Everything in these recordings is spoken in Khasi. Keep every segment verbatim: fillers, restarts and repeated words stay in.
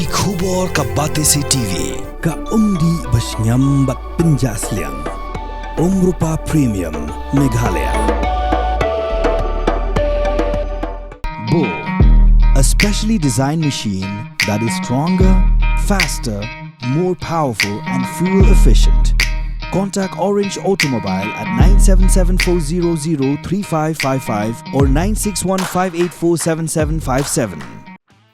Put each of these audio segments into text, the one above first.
Ki khubor ka Batesi T V, ka umdih ba shngiam bad pynjah sliang. Umrupa Premium, Meghalaya. Bo, a specially designed machine that is stronger, faster, more powerful and fuel efficient. Contact Orange Automobile at nine seven seven four zero zero three five five five or nine six one five eight four seven seven five seven.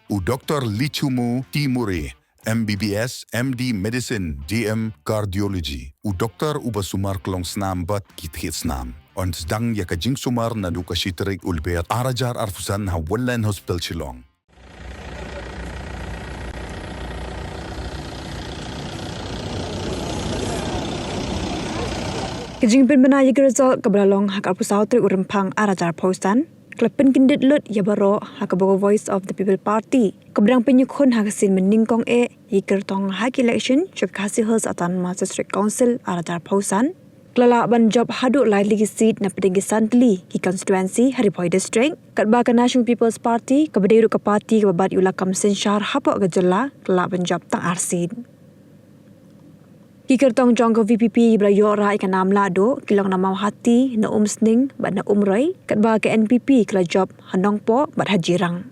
U Doktor Lichumu Timuri, M B B S, M D Medicine, D M Cardiology. U doktor uba sumar klongsnam bad ki thied snam. Yn sdang ïa ka jingsumar naduh ka shi tarik u Lber ar hajar arphew san ha Wonderland Hospital Shillong. Ka jingpynbna ïa ki result kaba la long ha ka arphew saw tarik u Rymphang ar hajar arphew san ka la pynkyndit lut ïa baroh ha kaba ka Voice of the People Party kaba dang pynïakhun ha ka sien mynnyngkong eh ïa ki kyrtong ha ka election sha ka Khasi Hills Autonomous District Council ar hajar arphew san ka la lah ban jop haduh lai tylli ki seat na pdeng ki san tylli ki constituency ha Ri Bhoi District, katba ka National People's Party kaba dei ruh ka party kaba bat ïa u lakam synshar hapoh ka jylla ka la lah ban jop tang ar seat. Ki kyrtong jong ka V P P ba la ïoh rah ïa ka nam lahduh ki long na Mawhati, na Umsning bad na Umroi, katba ka N P P ka la jop ha Nongpoh bad ha Jirang.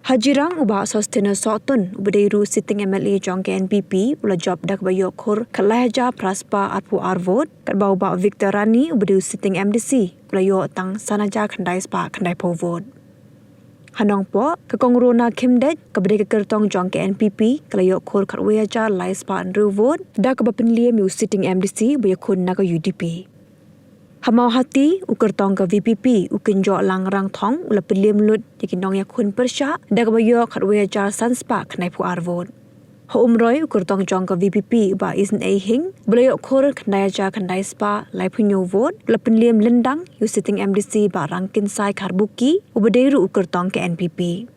Ha Jirang, u Bah Sosthenes Sohtun uba dei ruh sitting M L A jong ka N P P u la jop da kaba ïoh khur khatlai hajar phra spah arphew ar vote, katba u Bah Victor Rani uba dei u sitting M D C u la ïoh tang san hajar khyndai spah khyndaiphew vote. Ha Nongpoh, ka Kong Rona Khymdeit kaba dei ka kyrtong jong ka N P P ka la ïoh khur khatwei hajar lai spah hynriew vote da kaba pynliem ïa u sitting M D C ba ïakhun na ka U D P. Ha Mawhati, u kyrtong ka V P P u Kynjohlang Rangthong u la pynliem lut ïa ki nongïakhun pyrshah da kaba ïoh khatwei hajar san spah khyndaiphew ar vote. Ha Umroi, u kyrtong jong ka V P P u Bah Isynei Hing uba la ïoh khur khyndai hajar khyndai spah laiphew hynñiew vote u la pynliem lyndang ïa u sitting M D C Bah Rangkynsai Kharbuki uba dei ruh u kyrtong ka N P P.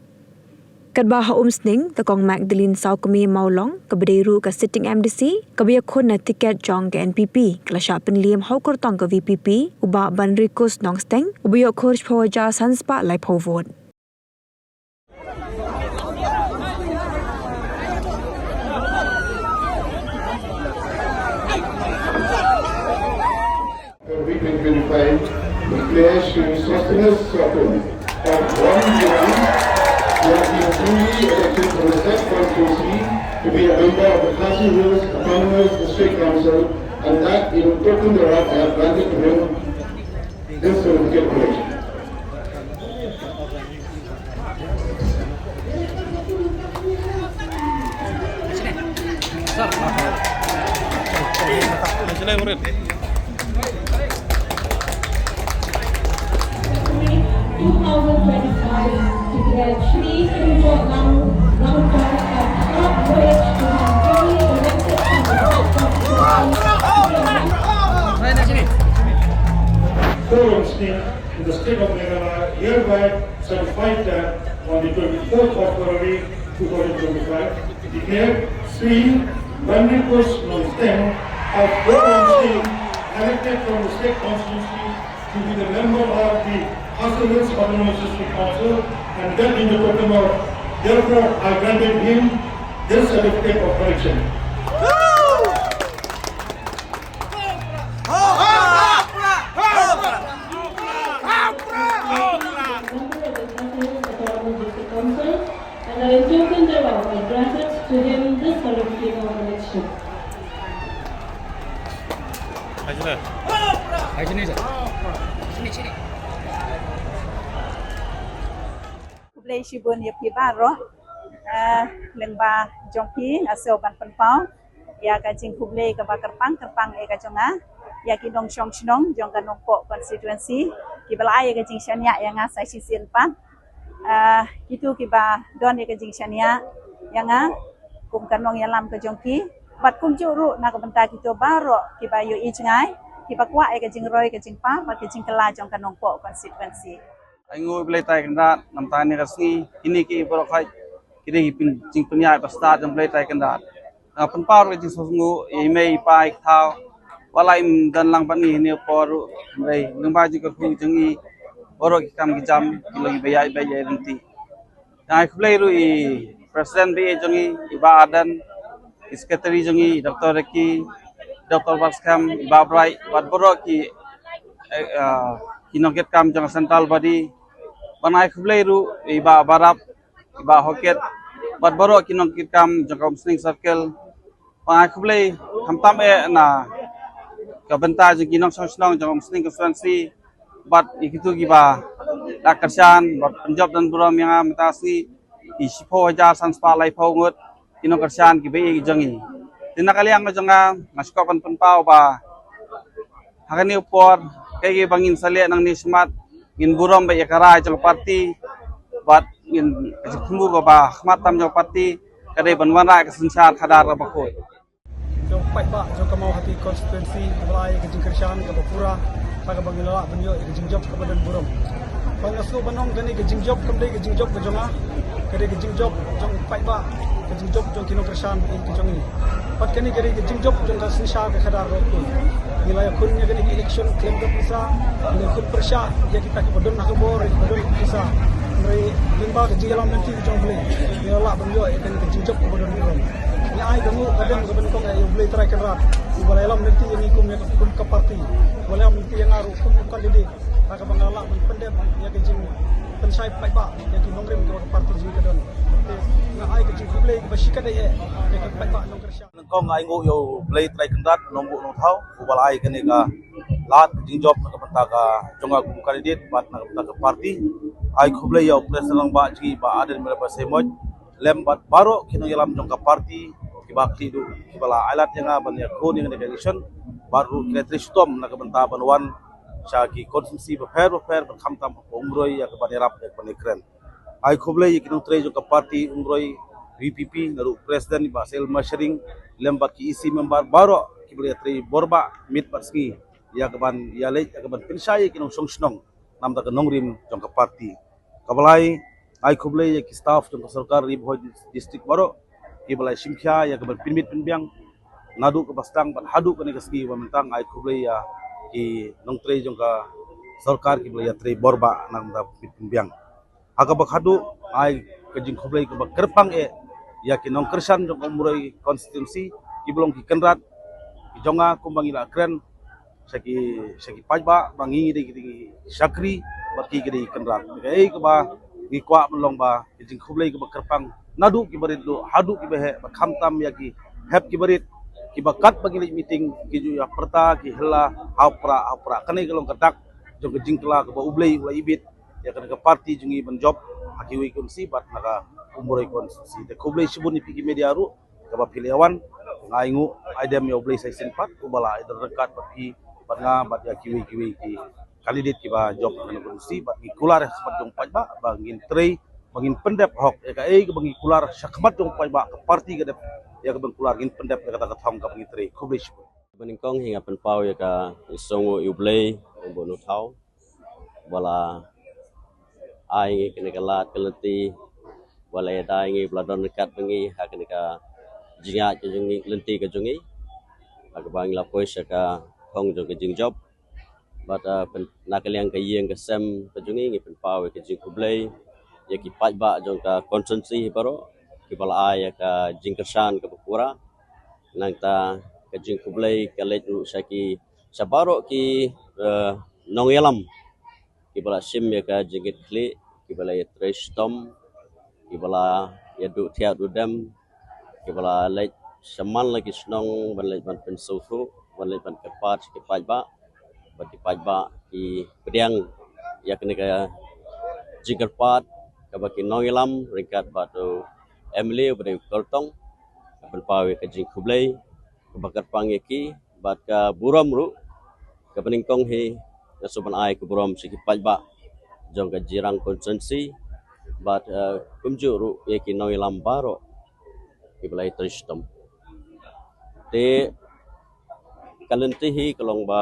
Katba ha Umsning, ka Kong Magdalene Sawkmie Mawlong kaba dei ruh ka sitting M D C kaba ïakhun na tiket jong ka N P P ka la shah pynliem ha u kyrtong ka V P P u Bah Banrikus Nongsteng uba ïoh khur shiphew hajar san spah laiphew vote. February twenty twenty-five, declare Shri Sosthenes Sohtun as one of the who have been duly elected from the said constituency to be a member of the Khasi Hills Autonomous District Council, and that in token thereof I have granted to him this certificate of election. Two thousand twenty-five, declared Shri Kimjong Nam Rangkar as top voyage to have duly elected as the top Forum state in the state of Meghalaya hereby certified that on the twenty-fourth of February two thousand twenty-five, declared Sri Banrikus Nongsteng as Forum state elected from the state constituency to be the member of the Khasi Hills Autonomous District Council, and that in the token of, therefore, I granted him this certificate of election. And I enjoin thereof, I granted to him this certificate of election. Khublei shibun ïa phi baroh. Ah, lyngba jong phi nga sngew ban pynpaw ïa ka jingkhublei kaba kyrpang kyrpang eh ka jong nga ïa ki nongshong shnong jong ka Nongpoh constituency kiba la ai ïa ka jingshaniah ïa nga sa shisien pat. Ah, kito kiba don ïa ka jingshaniah ïa nga kum ka nongïalam ka jong ki bad kumjuh ruh na ka bynta kito baroh kiba ïohi jngai kiba kwah ïa ka jingroi ka jingpang bad ka jingkylla jong ka Nongpoh constituency. Ai nguh ïa U Blei tai kynrad namar kane ka sngi, kine ki baroh khoit ki dei ki jingpynïaid ba stad jong U Blei tai kynrad. Nga pynpaw ruh ka jingsngewsynei ïa i mei i pa i thaw, wat la im don lang bad ngi hynne por ruh, hynrei lyngba jingkyrkhu jong i baroh ki kam ki jam ki long kiba ïaid beit ïaid ryntih. Nga ai khublei ruh ïa i President B A jong ngi, i Bah Ardent, i Secretary jong ngi, Doctor Ricky, Doctor Baskam, i Bah Bright, bad baroh ki, eh, ah, ki nongkitkam jong ka central body. Ban ai khublei ruh i Bah Barap, i Bah Hokit, bad baroh ki nongkitkam jong ka Umsning Circle. Ban ai khublei khamtam eh na ka bynta jong ki nongshong shnong jong ka Umsning constituency, bad ïa kito kiba la kyrshan bad pynjop don burom ïa nga mynta sngi, ki shiphew hajar san spah laiphew ngut ki nongkyrshan kiba ïeit jong ngi. Te na ka liang ka jong nga, nga sngewkwah ban pynpaw ba ha kane ka por, kaei kaei ba ngin sa leh nangne shakhmat, ngin burom bad ïa ka rai jong ka party, bad ngin, ka jingthmu kaba khmat tam jong ka party ka dei ban wanrah ka synshar khadar kaba khuid. Jong paidbah jong ka Mawhati constituency, kaba la ai ka jingkyrshan kaba pura, ha kaba ngi la lah ban ïoh ïa ka jingjop kaba don burom. Bad nga sngewbha ban ong kane ka jingjop kam dei ka jingjop ka jong nga, ka dei ka jingjop jong paidbah, ka jingjop jong ki nongkyrshan ba ïeit ka jong ngi. Bad kane ka dei ka jingjop jong ka synshar ka khadar kaba khuid. Ngi la ïakhun ïa kane ka election khlem ka pisa, ngi la ïakhun pyrshah ïa kita kiba don ha ka bor, kiba don ha ka pisa. Hynrei lyngba ka jingïalam lynti ka jong U Blei, ngi la lah ban ïoh ïa kane ka jingjop kaba don burom. Ngi ai ka nguh ka dem kaba nyngkong ïa U Blei Trai Kynrad, uba la ïalam lynti ïa ngi kum ïa ka, kum ka party, uba la ïalam lynti ïa nga ruh kum u candidate, ha kaba nga lah ban pyndep ïa ka jingpynshai paidbah ïa ki nongrim kiba ka party jong ngi ka don. Te nga ai ka jingkhublei kaba shikatdei eh ïa ki paidbah nongkyrshan. Nyngkong nga ai nguh ïa U Blei Trai Kynrad, Nongbuh Nongthaw, uba la ai kane ka lad ka jingjop na ka bynta ka jong nga kum u candidate bad na ka bynta ka party. Ai khublei ïa u President Rangbah jong ngi Bah Ardent Miller Basaiawmoit, lem bad baroh ki nongïalam jong ka party kiba khlieh duh, kiba la ai lad ïa nga ban ïakhun ïa kane ka election, bad ruh ki la trei shitom na ka bynta ban wan sha ki constituency bapher bapher, bad khamtam ha Umroi ïa ka ban ïarap ïa ka ban ïakren. Ai khublei ïa ki nongtrei jong ka party Umroi V P P, naduh President Bah Sel Masharing, lem bad ki E C member baroh kiba la ïatrei borbah miet bad sngi ïa ka ban ïaleit, ïa ka ban pynshai ïa ki nongshong shnong namar ka nongrim jong ka party. Kaba lai, ai khublei ïa ki staff jong ka sorkar Ri Bhoi District baroh kiba la shim khia ïa ka ban pynmih pynbiang naduh kaba sdang bad haduh kane ka sngi ba mynta. Ai khublei ïa ki nongtrei jong ka sorkar kiba la ïatrei borbah na ka ban pynmih pynbiang. Ha kaba khatduh, ai ka jingkhublei kaba kyrpang eh ïa ki nongkyrshan jong ka Umroi constituency, kiba long ki kynrad ki jong nga, kumba ngi la kren sha ki, sha ki paidbah ba ngi dei ki, dei ki shakri bad ki, ki dei ki kynrad. Kaei kaba ngi kwah ban long ba ka jingkhublei kaba kyrpang naduh kiba rit duh haduh kiba heh, bad khamtam ïa ki hep kiba rit, kiba katba ngi leit meeting ki ju ïa pyrta ki hella ha u Prah, ha u Prah. Kane ka long ka dak jong ka jingkylla kaba U Blei u la ibit ïa kane ka party jong ngi ban jop ha kiwei ki constituency bad na ka Umroi constituency. Te khublei shibun ïa phi ki media ruh, kaba phi la wan. Nga ai nguh ai dem ïa U Blei sa shisien pat, uba la ai don ryngkat bad phi, bad nga, bad ïa kiwei kiwei ki candidate kiba jop ha kane ka constituency, bad ngi kular ha khmat jong paidbah ba ngin trei, ba ngin pyndep hok ïa kaei kaba ngi kular sha khmat jong paidbah, ka party ka dep ïa ka ban kular, ngin pyndep ïa kata ka thong kaba ngi trei. Khublei shibun. Ba nyngkong hi nga pynpaw ïa ka, ïa ka sngewnguh ïa U Blei, Nongbuh Nongthaw, ba la ai ngi kane ka lad ka lynti, ba la ïada ïa ngi, ba la don ryngkat bad ngi ha kane ka jingïaid ka jong ngi, lynti ka jong ngi, ha kaba ngi la poi sha ka thong jong ka jingjop. Bad, ah, pyn-, na ka liang ka ïing ka sem ka jong ngi, ngi pynpaw ïa ka jingkhublei ïa ki paidbah jong ka constituency baroh kiba la ai ïa ka jingkyrshan kaba pura. Nangta ka jingkhublei ka leit ruh sha ki, sha baroh ki, eh, nongïalam kiba la shim ïa ka jingkitkhlieh, kiba la ïatrei shitom, kiba la ïaduh thiah duh dem, kiba la leit shaman la ki shnong ban leit ban pynsngewthuh, ban leit ban kyrpad sha ki paidbah, ba ki paidbah ki pdiang ïa kane ka jingkyrpad, kaba ki nongïalam ryngkat bad u M L A uba dei u Kyrtong, pynpaw ïa ka jingkhublei kaba kyrpang ïa ki, bad ka burom ruh, kaba nyngkong hi nga sngewbha ban ai ka burom sha ki paidbah jong ka Jirang constituency, bad, eh, kumjuh ruh ïa ki nongïalam baroh kiba la ïatrei shitom. Te ka lynti hi ka long ba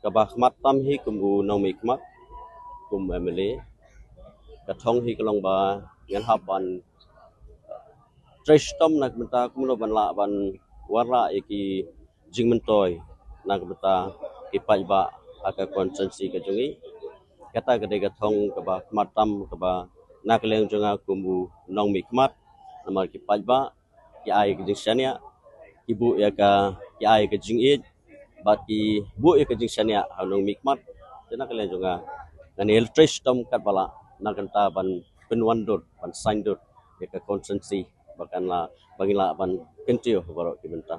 kaba khmat tam hi kum u nongmihkhmat, kum M L A. Ka thong hi ka long ba ngan hap ban trei shitom na ka bynta kumno ban lah ban wanrah ïa ki jingmyntoi na ka bynta ki paidbah ha ka constituency ka jong ngi. Kata ka dei ka thong kaba khmat tam kaba na ka liang jong nga kum u nongmihkhmat, namar ki paidbah ki ai ka jingshaniah, ki buh ïa ka, ki ai ka jingïeit bad ki buh ïa ka jingshaniah ha u nongmihkhmat. Te na ka liang jong nga, ngan ïalehkai shitom katba lah na ka bynta ban pynwandur, ban saiñdur ïa ka constituency ba kan lah, ba ngin lah ban kyntiew baroh ki bynta.